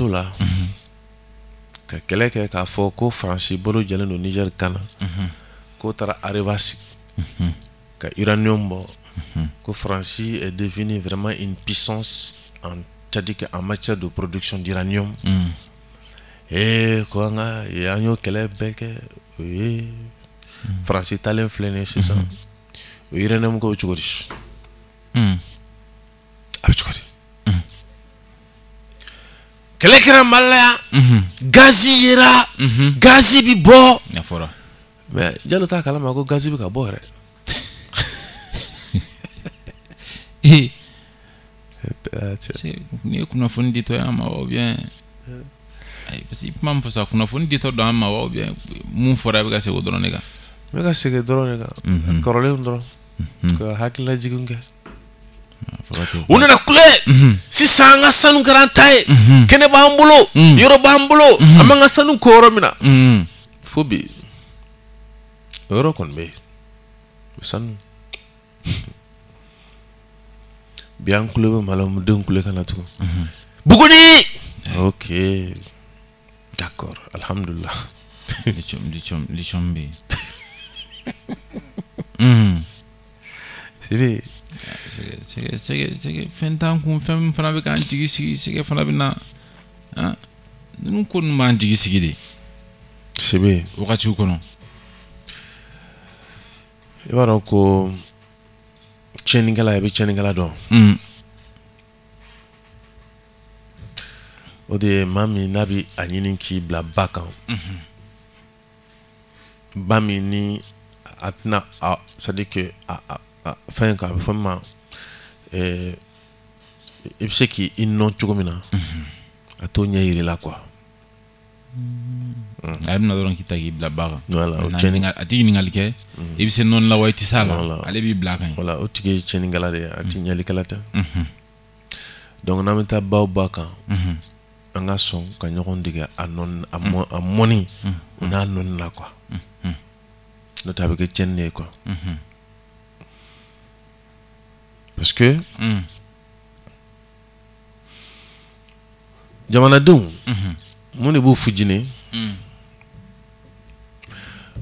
t'o la ka kɛlɛ kɛ k'a fɔ ko Faransi bolo jɛlen don Niger kan na, k'o taara Areva sigi ka uranium bɔ, ko Faransi est devenue vraiment une puissance en, c'est-à-dire en matière de production d'uranium. Et ko an ka an y'o kɛlɛ bɛɛ kɛ, o ye Faransi talen filɛ nin ye sisan, o uranium ko bɛ cogo di? A bɛ cogo di? Kɛlɛ kɛra Mali la yan, gazi yera, gazi bi bɔ. A fɔra. Mais Jalo t'a kalama ko gazi bɛ ka bɔ yɛrɛ. N'i ye kunnafoni ditɔ ye an ma ou bien, parce que kuma min fɔ sa, kunnafoni ditɔ don an ma ou bien mun fɔra, i bɛ ka segin o dɔrɔn de kan. N bɛ ka segin dɔrɔn de kan, kɔrɔlenw dɔrɔn ka hakililajigin kɛ. U nana kule sisan, an ka sanu kɛra an ta ye, kɛnɛ b'an bolo, yɔrɔ b'an bolo, an b'an ka sanu ko yɔrɔ min na fo bi, o yɔrɔ kɔni bɛ yen, sanu bi. An kulo bɛ Malidenw kule ka na tugun Buguni. Ok, d'accord, alhamdulillah. Lithium bɛ yen. Sibi. Sɛgɛ fɛn t'an kun, fɛn min fana bɛ k'an jigi sigi, sɛgɛ fana bɛ na, ninnu ko ninnu b'an jigi sigi de. Sibi. Wagatiw kɔnɔ. I b'a dɔn ko tiɲɛnikɛla, i bɛ tiɲɛnikɛla dɔn. O de ye maa min n'a bɛ a ɲini k'i bila ba kan. Ba min ni a tɛna a, c'est à dire que a fɛn kan, a bɛ fɔ min ma, i bɛ se k'i nɔ cogo min na, a t'o ɲɛ yir'i la quoi. A bɛna dɔrɔn k'i ta k'i bila ba kan. Voilà, o tiɲɛni. A t'i ɲininkali kɛ, i bɛ se nɔni la wa i tɛ s'a la, ale b'i bila a kan. Voilà, o tigi ye tiɲɛnikɛla de ye, a tɛ ɲɛlikɛla tɛ. Donc n'an bɛ taa baw ba kan, an ka sɔn ka ɲɔgɔn dege a nɔni, a mɔni o n'a nɔni la quoi. N'o tɛ a bɛ kɛ tiɲɛni de ye quoi. Parce que jamanadenw, mun de b'u fujine?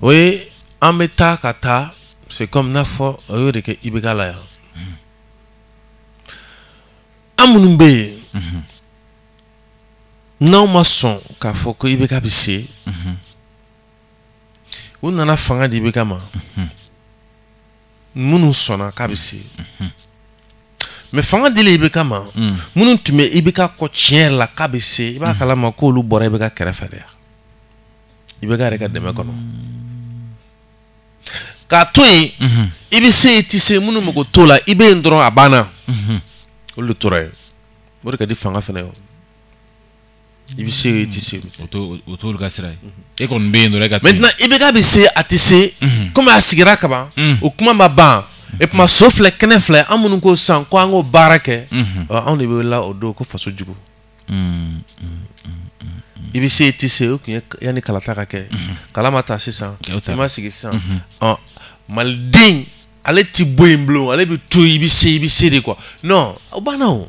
O ye an bɛ taa ka taa, c'est comme n'a fɔ o y'o de kɛ IBK la yan. An minnu bɛ yen, n'anw ma sɔn k'a fɔ ko IBK bɛ se, u nana fanga di IBK ma, minnu sɔnna k'a bɛ se. Mais fanga dilen IBK ma, minnu tun bɛ IBK kɔ tiɲɛ yɛrɛ la k'a bɛ se, i b'a kalama k'olu bɔra IBK kɛrɛfɛ de yan, IBK yɛrɛ ka dɛmɛ kɔnɔ. K'a to yen, i bɛ se i tɛ se, minnu mago t'o la, i bɛ yen dɔrɔn a banna. Olu de tora yen. O de ka di fanga fana ye o. I bɛ se i tɛ se. O t'olu ka sira ye. E kɔni bɛ yen dɔrɔn e ka to yen. Maintenant IBK bɛ se a tɛ se, komi a sigira kaban, o kuma ma ban. Et puis so filɛ, kɛnɛ filɛ, an minnu ko sisan ko an k'o baara kɛ, anw de bɛ wele o don ko faso jugu. I bɛ se i tɛ se, o tun ye yanni kalata ka kɛ. Kala ma ta sisan, i ma sigi sisan. Maliden ale ti bɔ yen bilen, ale bɛ to i bɛ se i bɛ se de quoi. Non, o banna o.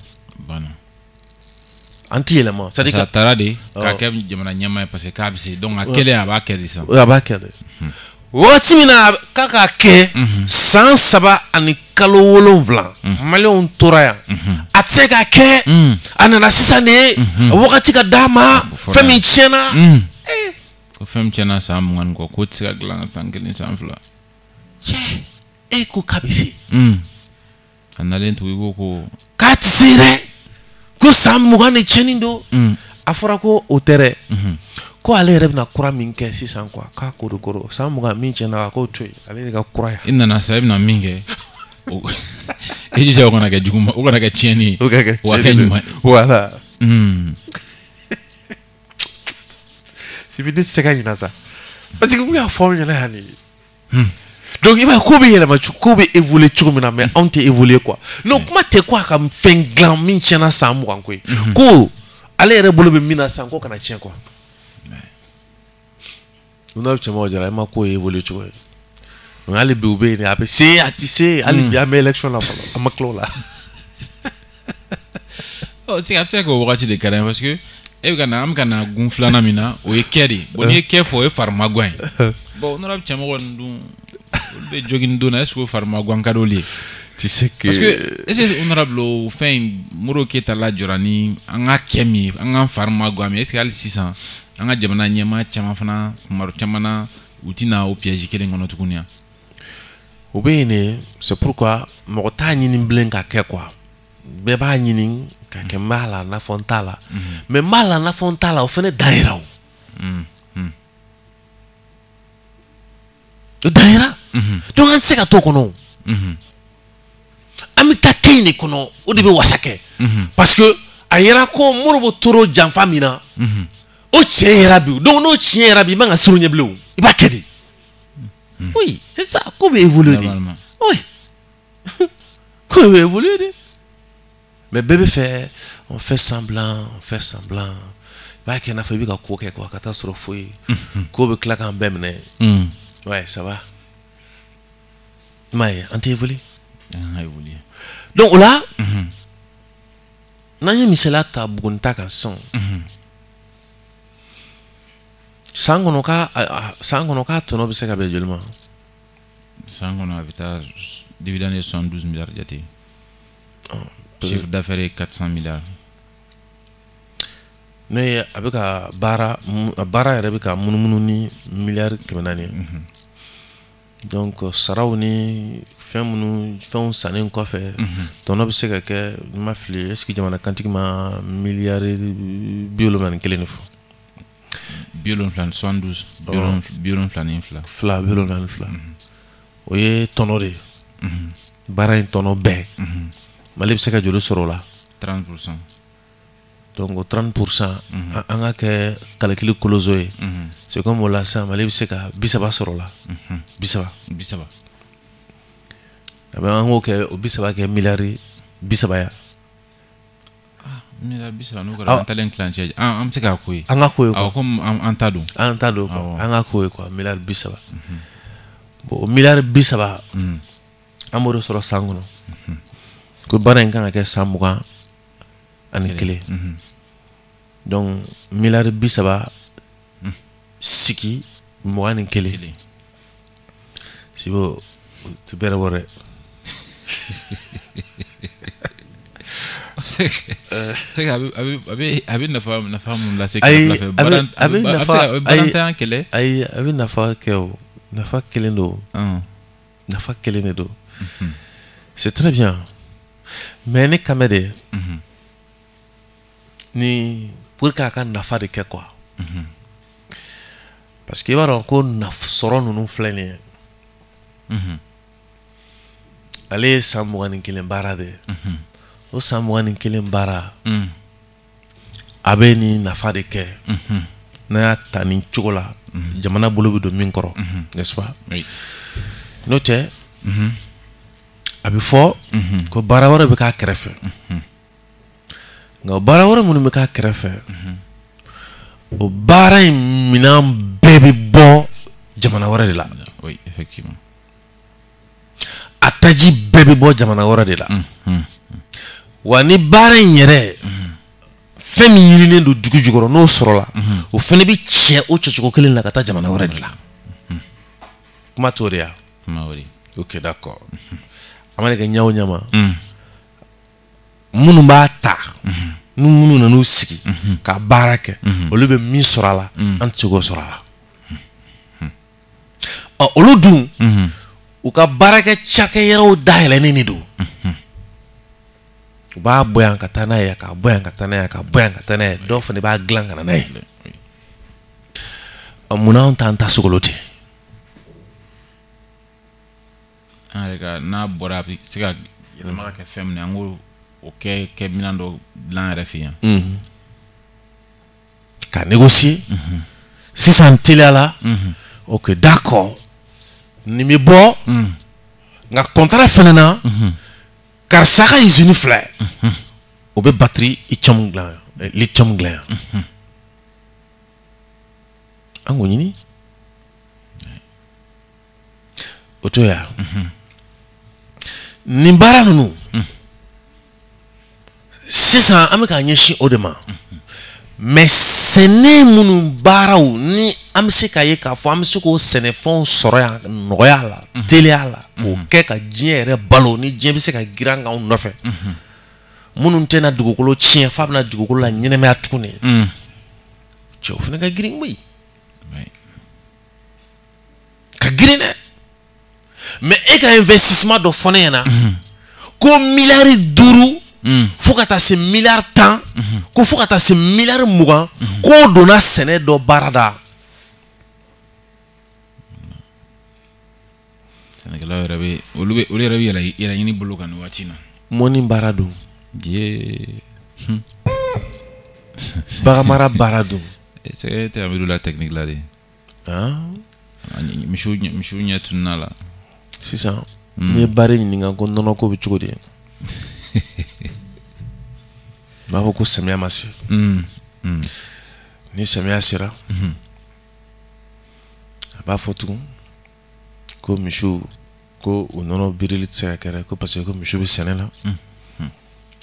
An ti yɛlɛma. C'est à dire a taara de k'a kɛ jamana ɲɛmaa ye parce que k'a bɛ se, donc a kɛlen a b'a kɛ de sisan. A b'a kɛ de. Wagati min na k'a k'a kɛ, san 3 ani kalo 7, Maliyɛnw tora yan. A tɛ se k'a kɛ, a nana sisan de ye, wagati ka d'a ma, fɛn min tiɲɛna. Ko fɛn min tiɲɛna san 20 kɔ, k'o tɛ se ka dilan san 1 san 2. Cɛ, e ko k'a bɛ se. A nalen tugun i ko ko. K'a tɛ se dɛ, ko san 20 de tiɲɛni don. A fɔra ko o tɛ dɛ. Ko ale yɛrɛ bɛna kura min kɛ sisan quoi, k'a ko de kɔrɔ san 20 min tiɲɛna, a k'o to yen, ale de ka kura ye. I nana sa, i bɛna min kɛ, e jija o kana kɛ juguman, o kana kɛ tiɲɛni ye, o ka kɛ ɲuman ye. Voilà. Sibi ne tɛ se ka ɲinɛ sa, parce que mun y'a fɔ anw ɲɛna yan nin ye. Donc i b'a ye ko bɛ yɛlɛma, ko bɛ évoluer cogo min na, mais anw tɛ évoluer quoi. Non, kuma tɛ ko a ka fɛn dilan min tiɲɛna san 20 ko ye. Ko ale yɛrɛ bolo bɛ min na sisan, ko kana tiɲɛ quoi. N'aw cɛmanw jara, e ma ko évoluer cogo ye. Donc hali bi u bɛ yen, a bɛ se a tɛ se, hali bi an bɛ élection la fɔlɔ, an ma tila o la. Ɔ, a bɛ se ka kɛ o wagati de ka d'an ye parce que E bɛ ka na, an bɛ ka na gun filanan min na, o ye kɛ de. Bon, n'i ye kɛ fɔ, o ye farimagan ye. Bon, honorable, cɛmɔgɔ ninnu dun, olu bɛ jogin don na, est ce que o farimagan ka d'olu ye? Tu sais que Parce que est ce que, honorable, o fɛn in, Modibo Keyita lajɔra ni an ka kɛ min ye, an k'an fari magan min ye, est ce que hali sisan an ka jamana ɲɛmaa caman fana, kuma caman na, u tɛna o piège kelen kɔnɔ tuguni wa? O bɛ yen de. C'est pourquoi mɔgɔ t'a ɲini bilen ka kɛ quoi. Bɛɛ b'a ɲini ka kɛ n b'a la, n'a fɔ n t'a la, mais n b'a la, n'a fɔ n t'a la, o fana dan yira, o o dan yira. Donc an tɛ se ka t'o kɔnɔ o. An bɛ taa kɛ in de kɔnɔ, o de bɛ wasa kɛ, parce que a yɛrɛ ko Modibo toro janfa min na, o tiɲɛ yɛrɛ bi. Donc n'o tiɲɛ yɛrɛ bi, i man ka siran o ɲɛ bilen o, i b'a kɛ de. Oui, c'est ça, ko bɛ évoluer de. Normalement. Oui, ko bɛ évoluer de. Mais bɛɛ bɛ fɛ, on fait semblant, on fait semblant, i b'a kɛ i n'a fɔ i bɛ ka ko kɛ quoi, ka taa sɔrɔ foyi ko bɛ tila k'an bɛɛ minɛ. Ouais, ça va, i m'a ye, an tɛ évoluer. An ka évoluer. Donc o la, n'an ye misaliya ta Buguni ta kan sisan, san kɔnɔ k'a san kɔnɔ k'a tɔnɔ bɛ se ka bɛn joli ma? San kɔnɔ, a bɛ taa dividende ye 72 milliards jate, chiffre d'affaires ye 400 milliards. N'o ye a bɛ ka baara a baara yɛrɛ bɛ ka munumunu ni miliyari 400 ye. Donc saraw ni fɛn minnu, fɛnw sannen kɔfɛ, tɔnɔ bɛ se ka kɛ, n ma fili, est ce que jamana kantigi ma miliyari 71 de fɔ? 70, 72, 72. Fila, 72, o ye tɔnɔ de ye. Baara in tɔnɔ bɛɛ, Mali bɛ se ka joli sɔrɔ o la? 30%. Donc o 30%, an ka kɛ calcul kolozo ye, c'est comme o la sisan Mali bɛ se ka 30 sɔrɔ o la, 30. 30. A bɛ an k'o kɛ, o 30 kɛ miliyari 30 ya. Miliyari 30, n'o kɛra, an talen tilancɛ, an bɛ se k'a ko ye. An ka ko ye quoi. Awɔ, komi an ta don. An ta don quoi. Awɔ. An ka ko ye quoi, miliyari 30. Bon, o miliyari 30, an b'o de sɔrɔ san kɔnɔ. Ko baara in kan ka kɛ san 21. Donc miliyari 30 sigi 21. Kelen. Sibo, o ti bɛrɛ bɔ dɛ. C'est que a bɛ nafa mun lase Ayi, kɛlɛ fɛ? a bɛ a bɛ nafa se ka- a bɛ barantanya kɛlɛ. Ayi, a bɛ nafa kɛ o. Nafa kelen don. Nafa kelen de don. C'est très bien. Mais ne kan bɛ de ni pour que a ka nafa de kɛ quoi. Parce que i b'a dɔn ko sɔrɔ ninnu filɛ nin ye. Ale ye san 21 baara de ye. O san 21 baara, a bɛ nin nafa de kɛ. N'a y'a ta nin cogo la, jamana bolo bɛ don min kɔrɔ, n'est-ce pas? Oui. N'o tɛ, a bɛ fɔ ko baara wɛrɛ bɛ k'a kɛrɛfɛ. Nka o baara wɛrɛ minnu bɛ k'a kɛrɛfɛ, o baara in minɛn bɛɛ bɛ bɔ jamana wɛrɛ de la. Oui, effectivement. A taji bɛɛ bɛ bɔ jamana wɛrɛ de la. Wa ni baara in yɛrɛ, fɛn min ɲininen don dugu jukɔrɔ, n'o sɔrɔla, o fana bɛ cɛ o cɛcogo kelen na ka taa jamana wɛrɛ de la. Kuma t'o de ya? Kuma o de. Ok, d'accord. A mana kɛ ɲɛ o ɲɛ ma, minnu b'a ta ni minnu nan'u sigi ka baara kɛ, olu bɛ min sɔrɔ a la, an tɛ se k'o sɔrɔ a la. Ɔ, olu dun, u ka baarakɛ cakɛyɔrɔw dayɛlɛnnen de don. U b'a bɔ yan ka taa n'a ye, k'a bɔ yan ka taa n'a ye, ka bɔ yan ka taa n'a ye. Dɔw fana b'a dilan ka na n'a ye. Ɔ, munna anw t'an ta sogolo ten? An yɛrɛ ka, n'a bɔra, a bɛ se ka yɛlɛma ka kɛ fɛn min ye, an k'o o kɛ minɛn dɔ dilan yɛrɛ fɛ yan. Ka négocier sisan teliya la. Ok, d'accord, nin bɛ bɔ, nka contrat fɛnɛ na, karisa ka usine filɛ, o bɛ batterie lithium dilan yan, lithium dilan yan, an k'o ɲini, o t'o ye wa? Nin baara ninnu sisan, an bɛ k'a ɲɛsin o de ma. Mais sɛnɛ minnu baaraw ni an bɛ se k'a ye k'a fɔ an bɛ se k'o sɛnɛfɛnw sɔrɔ yan nɔgɔya la, teliya la, k'o kɛ ka diɲɛ yɛrɛ balo, ni diɲɛ bɛ se ka girin an kan nɔfɛ, minnu tɛna dugukolo tiɲɛ f'a bɛna dugukolo la ɲɛnɛmaya tuguni, cɛw fana ka girin koyi, ka girin dɛ. Mais e ka investissement dɔ fɔ ne ɲɛna ko miliyari 5 fo ka taa se miliyari 10, ko fo ka taa se miliyari 20, k'o donna sɛnɛ dɔ baara da. Sɛnɛkɛlaw yɛrɛ bɛ olu bɛ olu yɛrɛ bɛ yɛrɛ ɲini bolo kan nin waati in na. Mɔni baara don. Baganmara baara don. C'est tɛ Amidu la technique la de. Misiw ɲɛ tununa la. Sisan n'i ye baara ɲininka ko nɔnɔ ko bɛ cogo di, n b'a fɔ ko samiya ma se. Ni samiya sera, a b'a fɔ tugun ko misiw ko u nɔnɔ birili tɛ se ka kɛ dɛ, ko parce que ko misiw bɛ sɛnɛ la.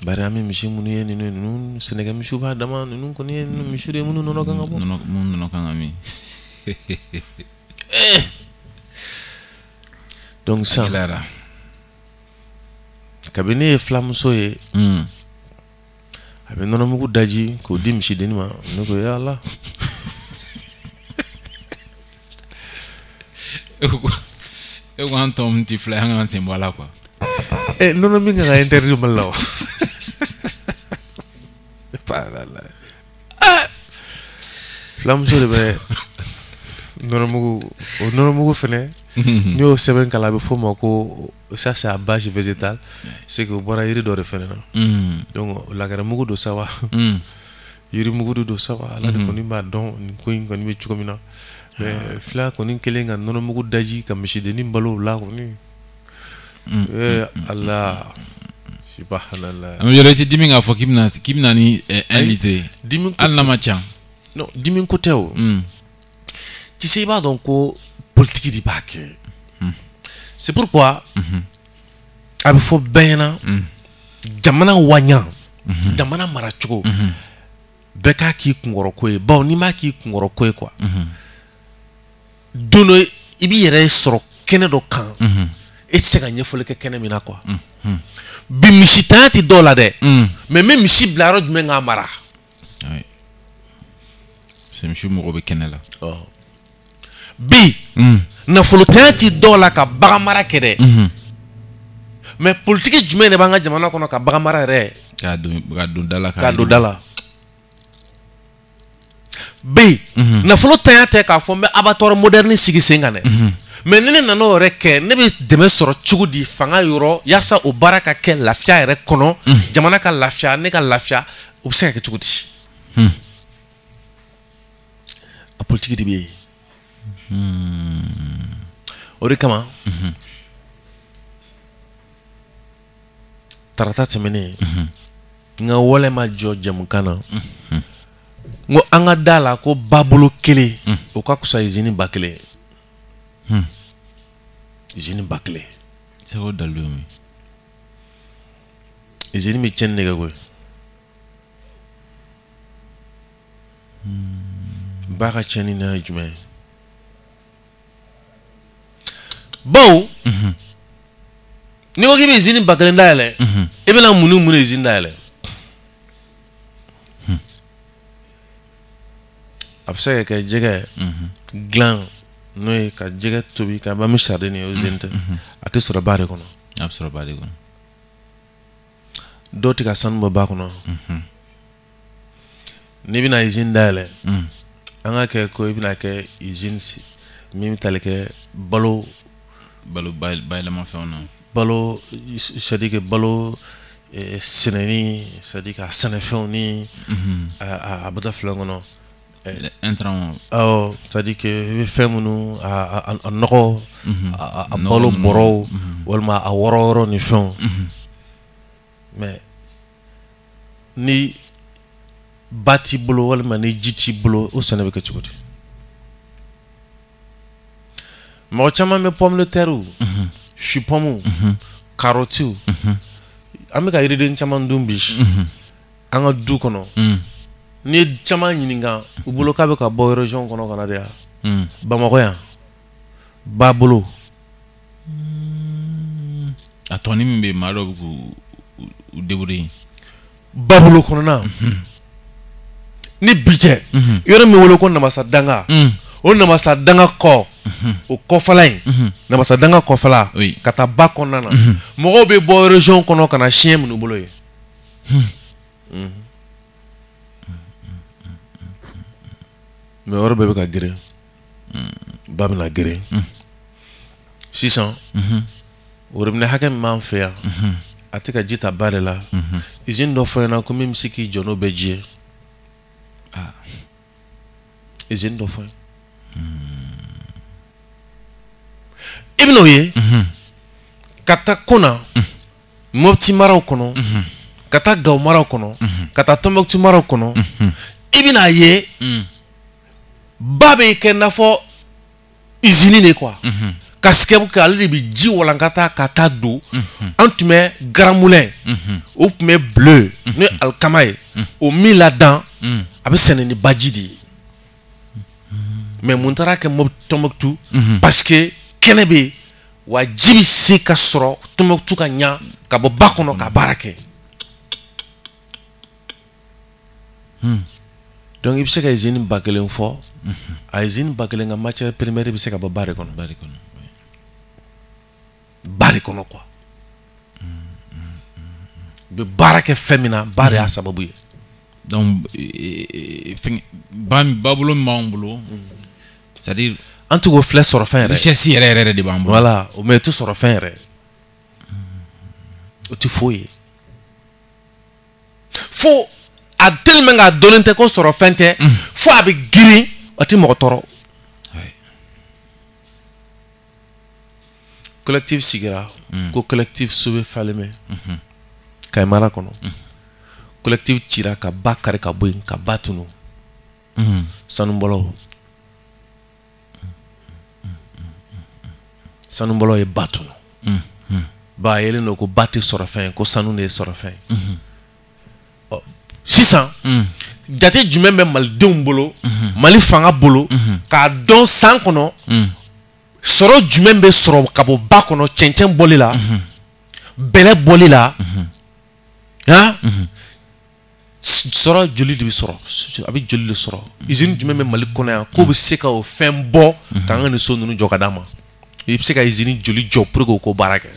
Bari an bɛ misi minnu ye ninnu sɛnɛkɛ misiw b'a dama, ninnu kɔni ye misiw de ye minnu nɔnɔ kan ka bɔ. Minnu nɔnɔ kan ka min. Donc sisan kabini ne ye filamuso ye, a bɛ nɔnɔmugu daji k'o di misidennin ma, ne ko ya Ala. E ko an tɔ min tɛ fila ye, an k'an sen bɔ a la quoi. Nɔnɔ min kan ka interdit Mali la o. Filamuso de bɛ nɔnɔmugu, o nɔnɔmugu fɛnɛ n'i y'o sɛbɛn kalan, a bɛ f'o ma ko ça c'est à base végétale, c'est que o bɔra yiri dɔ de fɛnɛ na. Donc lagɛrɛmugu don sa wa, yirimugu de don sa wa, Ala de kɔni b'a dɔn nin ko in kɔni bɛ cogo min na. Mais fila kɔni kelen ka nɔnɔmugu daji ka misidennin balo o la kɔni. Ala subhanallah. An yɛrɛ tɛ dimi k'a fɔ k'i bɛna ni 1 litre. Dimi hali n'a ma ca. Non, dimi ko tɛ o. Tu sais, i b'a dɔn ko politique de b'a kɛ. C'est pourquoi a bɛ fɔ bɛɛ ɲɛna, jamana waɲa, jamana maracogo, bɛɛ k'a k'i kunkɔrɔ ko ye. Bawo n'i m'a k'i kunkɔrɔ ko ye quoi, don dɔ i b'i yɛrɛ sɔrɔ kɛnɛ dɔ kan, e tɛ se ka ɲɛfɔli kɛ kɛnɛ min na quoi. Bi misitanya tɛ dɔw la dɛ, mais n bɛ misi bila yɔrɔ jumɛn k'a mara? C'est misiw mago bɛ kɛnɛ la. Bi nafolotanya tɛ dɔw la ka bagan mara kɛ dɛ, mais politique jumɛn de b'an ka jamana kɔnɔ ka bagan mara yɛrɛ k'a don da la? K'a don da la. Bi nafolo tanya tɛ k'a fɔ n bɛ abattoir moderne sigi sen kan dɛ, mais ni ne nana o yɛrɛ kɛ, ne bɛ dɛmɛ sɔrɔ cogo di fanga yɔrɔ yaasa o baara ka kɛ lafiya yɛrɛ kɔnɔ, jamana ka lafiya, ne ka lafiya, o bɛ se ka kɛ cogo di? A politique de bɛ yen. O de kama tarata tɛmɛnen, n ka wale ma jɔ jamukan na, n ko an ka da la ko babolo kelen o ka fisa izini 1000 ye. Izini 1000. Seko dalilu ye mun ye? Izini bɛ tiɲɛni de kɛ koyi. Ba ka tiɲɛni na ye jumɛn ye? Bawo n'i ko k'i bɛ izini 1000 dayɛlɛ, i bɛna mun ni mun de izini dayɛlɛ? A bɛ se ka kɛ jɛgɛ dilan, n'o ye ka jɛgɛ tobi ka ban ni sardine ye, o izini tɛ, a tɛ sɔrɔ ba de kɔnɔ. A bɛ sɔrɔ ba de kɔnɔ. Dɔw tɛ ka sanu bɔ ba kɔnɔ. N'i bɛna izini dayɛlɛ, an ka kɛ ko i bɛna kɛ izini min bɛ tali kɛ balo bayɛlɛmafɛnw na. Balo, c'est à dire que balo sɛnɛni, c'est à dire que a sɛnɛfɛnw ni a bɛ taa filɛ kɔnɔ. Intrant. Awɔ, c'est à dire que i bɛ fɛn minnu a nɔgɔ, a balo bɔrɔw walima a wɔrɔ wɔrɔ ni fɛnw. Mais ni ba t'i bolo walima ni ji t'i bolo, o sɛnɛ bɛ kɛ cogo di? Mɔgɔ caman bɛ pomme de terre, chou pomme, carotte, an bɛ ka yiriden caman dun bi an ka du kɔnɔ. N'i ye caman ɲininka u bolo k'a bɛ ka bɔ région kɔnɔ ka na de yan Bamakɔ yan ba bolo a tɔni min bɛ yen maa dɔw bɛ k'u débrouiller ba bolo kɔnɔna ni bi cɛ yɔrɔ min wele ko namasa danga o namasa danga kɔ o kɔfɛla in namasa danga kɔfɛla ka taa ba kɔnɔna na mɔgɔw bɛ bɔ région kɔnɔ ka na siɲɛ minnu bolo ye. Mais yɔrɔ bɛɛ bɛ ka geren ba bɛna geren sisan robinet hakɛ min b'an fɛ yan a tɛ ka ji ta ba de la usine dɔ fɔ ɲɛna ko min bɛ se k'i jɔ n'o bɛɛ ji ye usine dɔ fɔ ye i bɛn'o ye ka taa Kona Mopti maraw kɔnɔ ka taa Gawo maraw kɔnɔ ka taa Tɔnbɔkutu maraw kɔnɔ i bɛn'a ye ba bɛ kɛ n'a fɔ usine de quoi ka sababu kɛ ale de bɛ ji walankata ka taa don an tun bɛ Grand Moulin o tun bɛ blé n'o ye alikama ye o min ladan a bɛ sɛnɛ ni baji de ye mais mun taara kɛ Tɔnbɔkutu parce que kɛnɛ bɛ yen wa ji bɛ se ka sɔrɔ Tɔnbɔkutu ka ɲa ka bɔ ba kɔnɔ ka baara kɛ. Donc i bɛ se ka usine 1000 fɔ a usine 1000 ka matière première bɛ se ka bɔ ba de kɔnɔ ba de kɔnɔ quoi u bɛ baara kɛ fɛn min na ba de y'a sababu ye. Donc fɛn ba bolo min b'anw bolo c'est à dire an tɛ k'o filɛ sɔrɔ fɛn yɛrɛ richesse yɛrɛ yɛrɛ de b'an bolo. Voilà mais o tɛ sɔrɔ fɛn yɛrɛ o tɛ foyi ye fo a tellement k'a dɔnnen tɛ ko sɔrɔ fɛn tɛ fo a bɛ girin a tɛ mɔgɔ tɔɔrɔ. Collectif sigira ko collectif Sauver Falémé Kayi mara kɔnɔ collectif cira ka ba kari ka bɔ yen ka ba tunu sanubɔlaw ye ba tunu ba yelen don ko ba tɛ sɔrɔ fɛn ye ko sanu de ye sɔrɔ fɛn ye. Sisan jate jumɛn bɛ malidenw bolo Mali fanga bolo k'a dɔn san kɔnɔ sɔrɔ jumɛn bɛ sɔrɔ ka bɔ ba kɔnɔ cɛncɛn bɔli la bɛlɛ bɔli la han sɔrɔ joli de bɛ sɔrɔ a bɛ joli de sɔrɔ usine jumɛn bɛ Mali kɔnɔ yan k'o bɛ se ka o fɛn bɔ k'an ka nin so ninnu jɔ ka d'a ma i bɛ se ka usine joli jɔ pour que o k'o baara kɛ.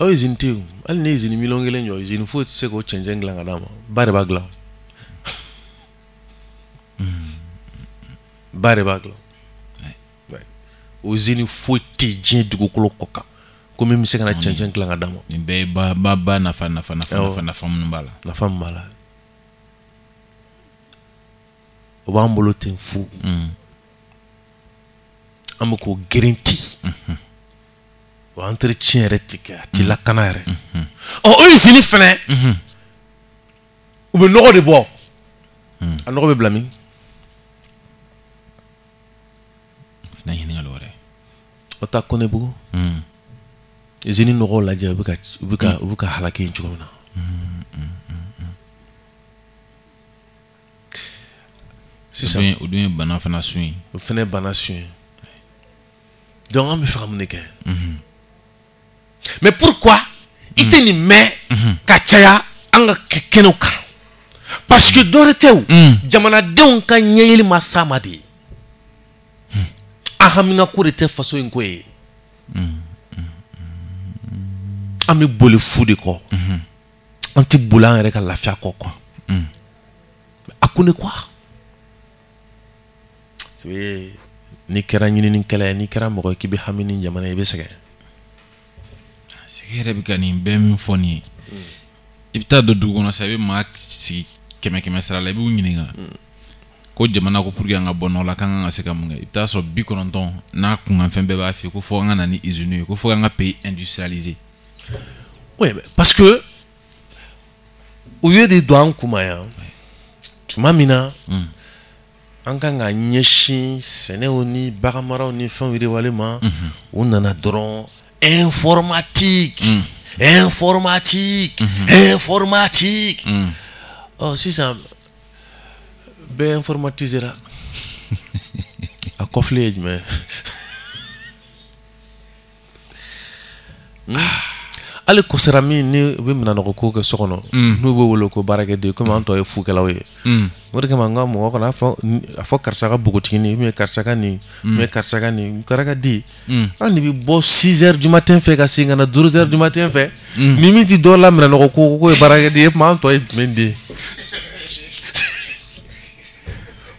O usine tɛ yen hali ni usine 1 million jɔ usine foyi tɛ se k'o cɛncɛn dilan ka d'a ma ba de b'a dilan ba de b'a dilan o usine foyi tɛ diɲɛ dugukolo kɔ kan ko min bɛ se ka na cɛncɛn dilan ka d'a ma. Nin bɛɛ ye ba nafa nafa nafa nafa minnu b'a la. Nafa min b'a la o b'an bolo ten fu an bɛ k'o gerinti. O entretien yɛrɛ ti kɛ a ti lakana yɛrɛ ɔ o usine fɛnɛ u bɛ nɔgɔ de bɔ a nɔgɔ bɛ bila min fana ɲininkali wɛrɛ o ta Kɔnɛbugu usine nɔgɔw lajɛ u bɛ ka halaki yen cogo min na sisan o dun ye bana fana sun ye o fana ye bana sun ye. Donc an bɛ fɛ ka mun de kɛ mais pourquoi i tɛ nin mɛn ka caya an ka kɛnɛw kan parce que dɔ wɛrɛ tɛ o jamanadenw ka ɲɛyeli ma s'a ma de an haminako de tɛ faso in ko ye an bɛ boli fu de kɔ an tɛ boli an yɛrɛ ka lafiya kɔ quoi a kun de quoi n'i kɛra ɲininikɛla ye n'i kɛra mɔgɔ ye k'i bɛ hami ni jamana ye i bɛ sɛgɛn. Sɛgɛn yɛrɛ bɛ ka nin bɛɛ min fɔ nin ye i bɛ taa don dugu kɔnɔ sisan i bɛ maa sigi 100 sara la i b'u ɲininka ko jamana ko pour que an ka bɔ nɔgɔ la k'an kan ka se ka mun kɛ i bɛ taa sɔrɔ 90 n'a kunkanfɛn bɛɛ b'a f'i ye ko fo an ka na ni usine ye ko fo an ka pays industrialisé. Oui, parce que u ye de don an kunma yan tuma min na. An kan ka ɲɛsin sɛnɛw ni baganmaraw ni fɛnw yiriwale ma u nana dɔrɔn informatique informatique informatique Ɔ sisan bɛɛ informatisera a kɔfile ye jumɛn ye? Hali kɔsara min ni u bɛ minɛnɔgɔ ko kɛ so kɔnɔ, n'u bɛ wele ko baarakɛden, komi an tɔ ye fukɛlaw ye. O de kama n ka mɔgɔ kana a fɔ karisa ka npogotiginin, ou bien karisa ka nin, ou bien karisa ka nin, karisa di. An de bɛ bɔ 6 heures du matin fɛ ka segin ka na 0 heures du matin fɛ. Ni min ti dɔw la minɛnɔgɔ ko ko ye baarakɛden ye, tuma an tɔ ye jumɛn den ye?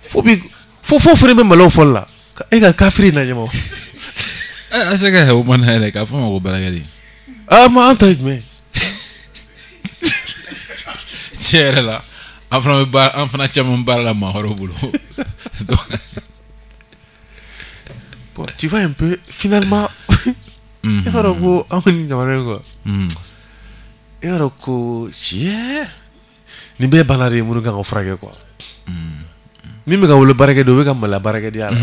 Fo bi fo fo fana bɛ malo fɔli la. E ka kafiri na ɲɛma. A se ka o mana yɛrɛ k'a fɔ ma ko baarakɛden. Ah, ma an ta ye jumɛn ye? Tiɲɛ yɛrɛ la, an fana bɛ baara, an fana caman baara la maa wɛrɛw bolo. Bon, tu vois un peu, finalement, e b'a dɔn ko anw ni jamana in quoi. E b'a dɔn ko tiɲɛ nin bɛɛ ye bana de ye minnu kan ka furakɛ quoi. Min bɛ ka wele baarakɛden, o bɛ ka maloya baarakɛdenya la.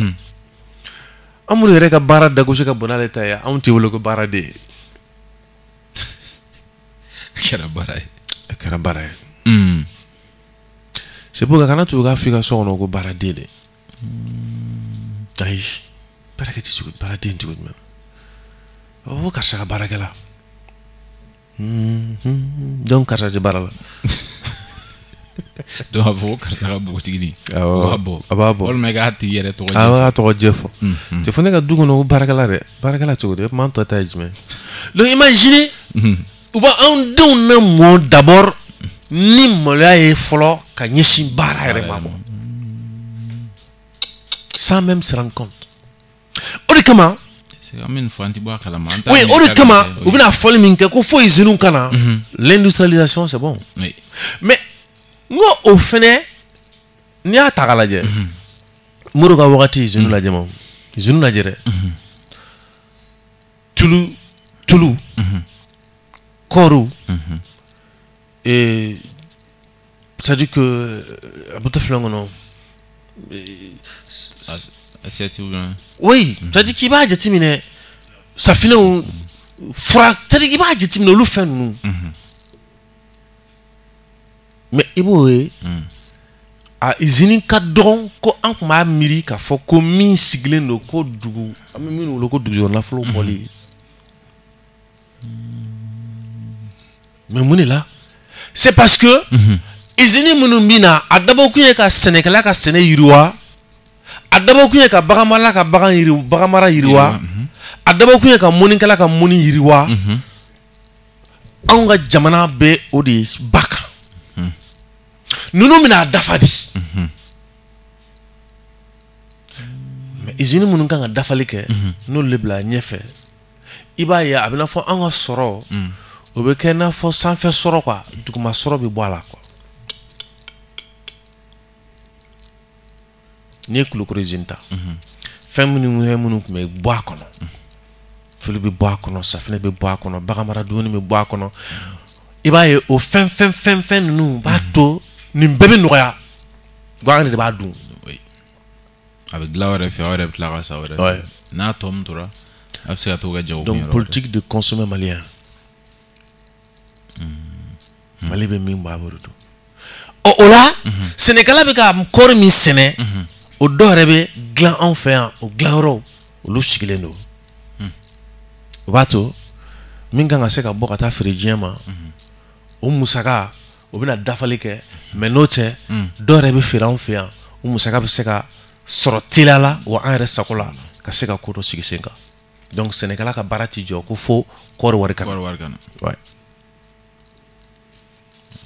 An minnu yɛrɛ ka baara dagosi ka bon n'ale ta ye, anw tɛ wele ko baaraden ye. A kɛra baara ye. A kɛra baara ye. C'est pourquoi kana to k'a f'i ka so kɔnɔ ko baaraden dɛ. Ayi, baarakɛ tɛ cogo, baaraden cogo jumɛn na? A b'a fɔ karisa ka baarakɛla. Donc karisa tɛ baara la. Donc a b'a fɔ ko karisa ka npogotiginin. Awɔ. O b'a bɔ. A b'a bɔ. Walima i k'a tigi yɛrɛ tɔgɔ A jɛ fɔ. b'a tɔgɔ jɛ fɔ. Tɛ fɔ ne ka du kɔnɔ ko baarakɛla dɛ. Baarakɛla cogo di? O tuma an tɔ ta ye jumɛn ye? Donc imaginez, u b'anw denw na mɔ d'abord ni maloya ye fɔlɔ ka ɲɛsin baara yɛrɛ ma quoi. Sans même se rendre compte. O de kama. An bɛ nin fɔ, an tɛ bɔ a kalama. An t'a Oui, o de miiri kama k'a bɛ u bɛna fɔli min kɛ ko fo usine ka na, l'industrialisation c'est bon. Oui. Mais n ko o fɛnɛ, n'i y'a ta k'a lajɛ, Modibo ka wagati usine lajɛ ma, usine lajɛ dɛ. Tulu, kɔɔriw, et c'est-à-dire que a bɛ taa filɛ kɔnɔ. Assiette ou bien. Oui, c'est-à-dire k'i b'a jateminɛ safinɛw, fura, c'est-à-dire k'i b'a jateminɛ olu fɛn ninnu. Mais i b'o ye, a usine ka dɔgɔn ko an tun b'a miiri k'a fɔ ko min sigilen don ko dugu, an bɛ min wele ko dugujukɔrɔ nafolo bɔli. Mais mun de la? C'est parce que usine minnu bɛ na, a dabɔkun ye ka sɛnɛkɛla ka sɛnɛ yiriwa, a dabɔkun ye ka baganmara ka bagan yiri, baganmara yiriwa, a dabɔkun ye ka mɔnikɛla ka mɔni yiriwa. Anw ka jamana bɛ o de ba kan. Ninnu bɛna a dafa de. Mais usine minnu kan ka dafali kɛ, n'olu de bila ɲɛfɛ, i b'a ye a bɛ n'a fɔ an ka sɔrɔ, o bɛ kɛ i n'a fɔ sanfɛ sɔrɔ quoi, duguma sɔrɔ bɛ bɔ a la quoi. N'i ye Kulukoro usine ta, fɛn minnu tun bɛ bɔ a kɔnɔ, fili bɛ bɔ a kɔnɔ, safinɛ bɛ bɔ a kɔnɔ, baganmara dumuni bɛ bɔ a kɔnɔ, i b'a ye o fɛn fɛn fɛn fɛn ninnu b'a to nin bɛɛ bɛ nɔgɔya, wa an yɛrɛ de b'a dun. Oui. A bɛ dilan aw yɛrɛ fɛ, aw yɛrɛ bɛ tila ka san aw yɛrɛ fɛ. N'a tɔ min tora, a bɛ se ka t'o kɛ jago kun Donc yɔrɔ wɛrɛ. politique de consommer malien. Mali bɛ min bɔ a b'o de dun. Ɔ o la, sɛnɛkɛla bɛ ka kɔɔri min sɛnɛ, o dɔw yɛrɛ bɛ dilan anw fɛ yan, o dilanyɔrɔw olu sigilen don. O b'a to min kan ka se ka bɔ ka taa feere diɲɛ ma, o musaka o bɛna dafali kɛ, mais n'o tɛ, dɔw yɛrɛ bɛ feere anw fɛ yan, o musaka bɛ se ka sɔrɔ teliya la wa an yɛrɛ sago la ka se ka ko dɔ sigi sen kan. Donc sɛnɛkɛla ka baara ti jɔ ko fo kɔɔri wari ka na. Kɔɔri wari ka na. Ouais.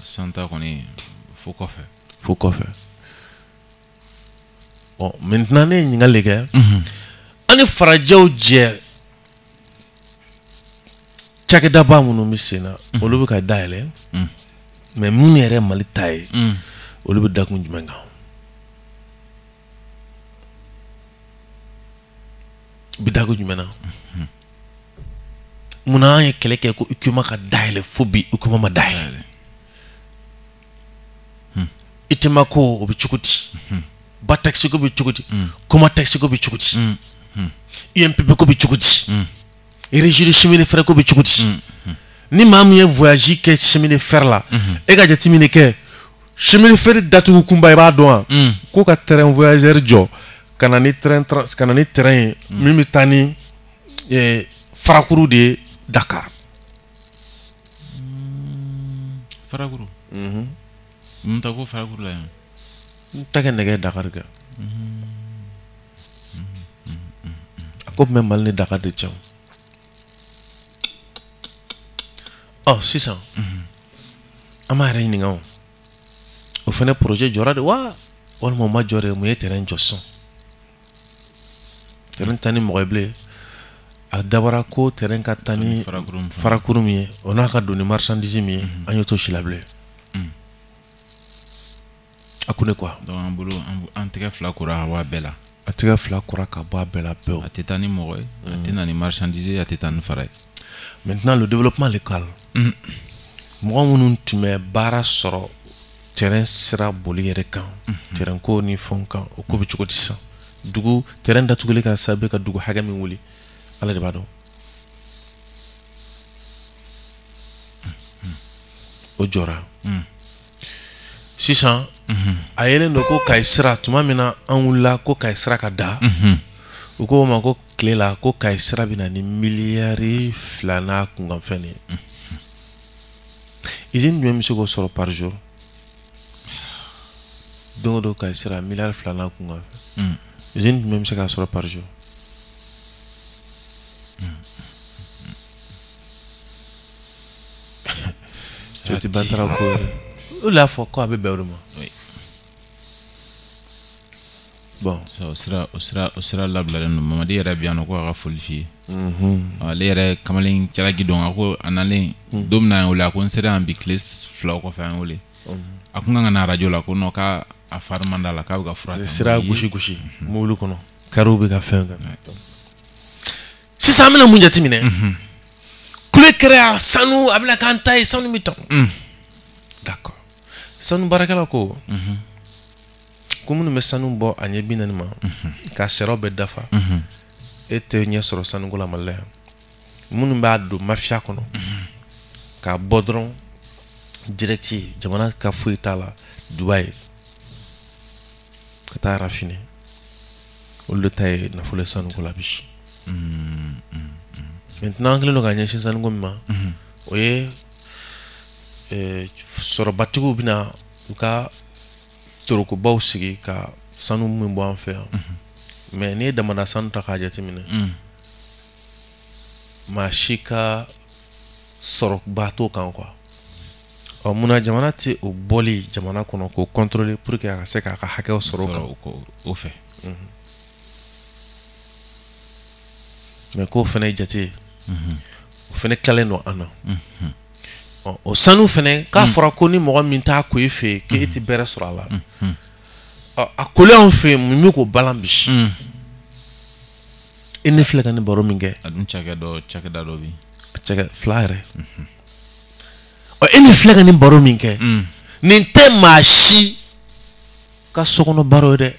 Santa kɔni fo kɔfɛ. Fo kɔfɛ. Bon, maintenant ne ye ɲininkali de kɛ. An ni farajɛw jɛ cakɛdaba minnu bɛ sen na, olu bɛ ka dayɛlɛ. Mais minnu yɛrɛ ye Mali ta ye, olu bɛ dakun jumɛn kan? U bɛ dakun jumɛn na? Munna an ye kɛlɛ kɛ ko UCMA ka dayɛlɛ fo bi UCMA ma dayɛlɛ? ITEMA ko o bɛ cogo di? Ba taxi ko bɛ cogo di? Coma taxi ko bɛ cogo di? UMPP ko bɛ cogo di? Régie de chemin de fer ko bɛ cogo di? Ni maa min ye voyage kɛ chemin de fer la, e ka jateminɛ kɛ Chemin de fer datugu kunba, i b'a dɔn wa? Ko ka train voyageur jɔ ka na ni train ka na ni train ye min bɛ taa ni farakuru de ye Dakar. Farakuru. Mun ta ko farakuru la yan? N ta kɛ nɛgɛ Dakar kɛ. A ko tun bɛ Mali ni Dakar de cɛ. Ɔ sisan an b'a yɛrɛ ɲininka, o o fana projet jɔra de wa, walima o ma jɔ de? Mun ye terrain jɔ sisan? Terrain taa ni mɔgɔ ye bilen, a dabɔra ko terrain ka taa ni farakuru min ye, o n'a ka don ni marchandise min ye, an y'o to si la bilen. A ko ne quoi. Donc an bolo, an tɛgɛ fila kora ka bɔ a bɛɛ la. A tɛgɛ fila kora ka bɔ a bɛɛ la pewu. A tɛ taa ni mɔgɔ ye, a tɛ na ni marchandise ye, a tɛ taa ni fara ye. Maintenant, le développement local, mɔgɔ minnu tun bɛ baara sɔrɔ terrain sira boli yɛrɛ kan, terrain ko ni fɛnw kan, o ko bɛ cogo di sisan? Dugu terrain datuguli ka sababu ka dugu hakɛ min wuli, Ala de b'a dɔn. O jɔra sisan. A yelen don ko Kayi sira, tuma min na an wulila ko Kayi sira ka da, u ko o ma ko tile la ko Kayi sira bɛ na ni miliyari 2 n'a kunkanfɛn de ye. Usine jumɛn bɛ se k'o sɔrɔ par jour? Don o don Kayi sira miliyari 2 n'a kunkanfɛn, usine jumɛn bɛ se k'a sɔrɔ par jour? Joti bantara ko yɛrɛ o de y'a fɔ ko a bɛ bɛn o de ma. Bon, o sira labilalen don. Mamadi yɛrɛ bɛ yan nɔ ko a ka foli f'i ye. Ale yɛrɛ kamalen jalaki dɔn, a ko a nalen don min na, an wele, a ko n sera yan bi, tile 2 kɔfɛ an wele. A kun kan ka na arajo la, ko non, k'a a fari man d'a la, k'a bɛ ka fura ta. Sira gosi gosi mobili kɔnɔ, kariw bɛ ka fɛn kɛ. Sisan an bɛna mun jateminɛ? Kule kɛra yan, sanu a bɛna k'an ta ye, sanu bɛ tan. D'accord, sanu baarakɛla ko ko minnu bɛ sanu bɔ a ɲɛ 40 ma k'a sariyaw bɛɛ dafa, e tɛ ɲɛ sɔrɔ sanuko la Mali la yan. Minnu b'a don mafia kɔnɔ k'a bɔ dɔrɔn direct, jamana ka foyi t'a la, Dubaï ka taa raffiner, olu de ta ye nafolo ye sanuko la bi. Maintenant, an kɛlen don ka ɲɛsin sanuko min ma, o ye sɔrɔbatigiw bɛna u ka torokobaw sigi ka sanu min bɔ an fɛ yan. Mais n'i ye damada sanu ta k'a jateminɛ, maa si ka sɔrɔba t'o kan quoi. Ɔ munna jamana tɛ o bɔli jamana kɔnɔ k'o contrôler pour que a ka se k'a ka hakɛw sɔrɔ o kan? O fɛ. Mais k'o fana ye jate ye, o fana tilalen don an na. Ɔ o sanu fana, k'a fɔra ko ni mɔgɔ min t'a ko e fɛ yen, k'e tɛ bɛrɛ sɔrɔ a la. Ɔ a kolen anw fɛ yen, mun bɛ k'o balan bi? E ne filɛ ka nin baro min kɛ. A dun cakɛda dɔ bɛ yen. Cɛkɛ fila yɛrɛ. Ɔ e ne filɛ ka nin baro min kɛ, nin tɛ maa si ka sokɔnɔ baro ye dɛ.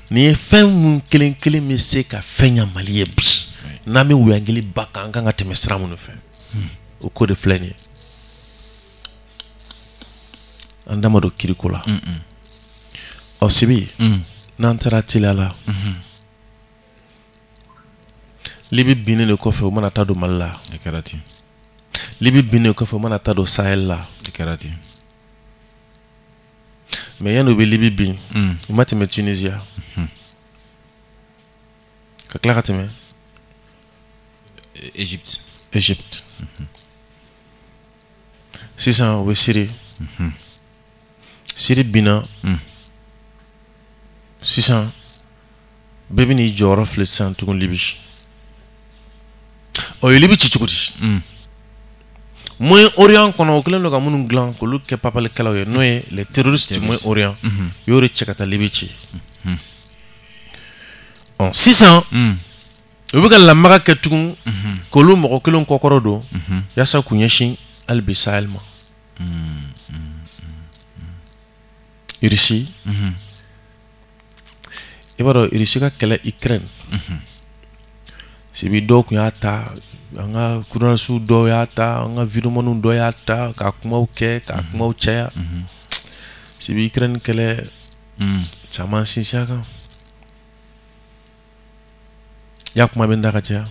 Nin ye fɛn mun kelen kelen bɛ se ka fɛn ɲa Mali ye bi, n'an bɛ wuyangili ba kan, an kan ka tɛmɛ sira minnu fɛ, o ko de filɛ nin ye. An da ma don kiriko la. Ɔ Sibi, n'an taara teliya la, Libi binnen de kɔfɛ, u mana taa don Mali la. A kɛra ten. Libi binnen kɔfɛ, u mana taa don Sahel la. A kɛra ten. Mais yanni u bɛ Libi bin, u ma tɛmɛ Tunisia ka tila ka tɛmɛ Égypte. Égypte. Sisan u bɛ Syrie. Syrie binna. Sisan bɛɛ bɛ n'i jɔyɔrɔ filɛ sisan tugun Libi. Ɔ ye Libi ci cogo di? Moyen-Orient kɔnɔ, o kɛlen don ka minnu dilan k'olu kɛ papalikɛlaw ye, n'o ye les terroristes du Moyen-Orient, u y'o de cɛ ka taa Libi ci. Ɔ sisan u bɛ ka lamaga kɛ tugun k'olu mɔgɔ kelen kɔkɔrɔ don yaasa k'u ɲɛsin hali bi Sahel ma. Russie, i b'a dɔn Russie ka kɛlɛ Ukraine, Sibi, dɔw tun y'a ta, an ka journalistes dɔw y'a ta, an ka videomaniw dɔw y'a ta ka kumaw kɛ, ka kumaw caya. Sibi Ukraine kɛlɛ caman sinsin a kan. Ya kuma bɛ n da ka caya.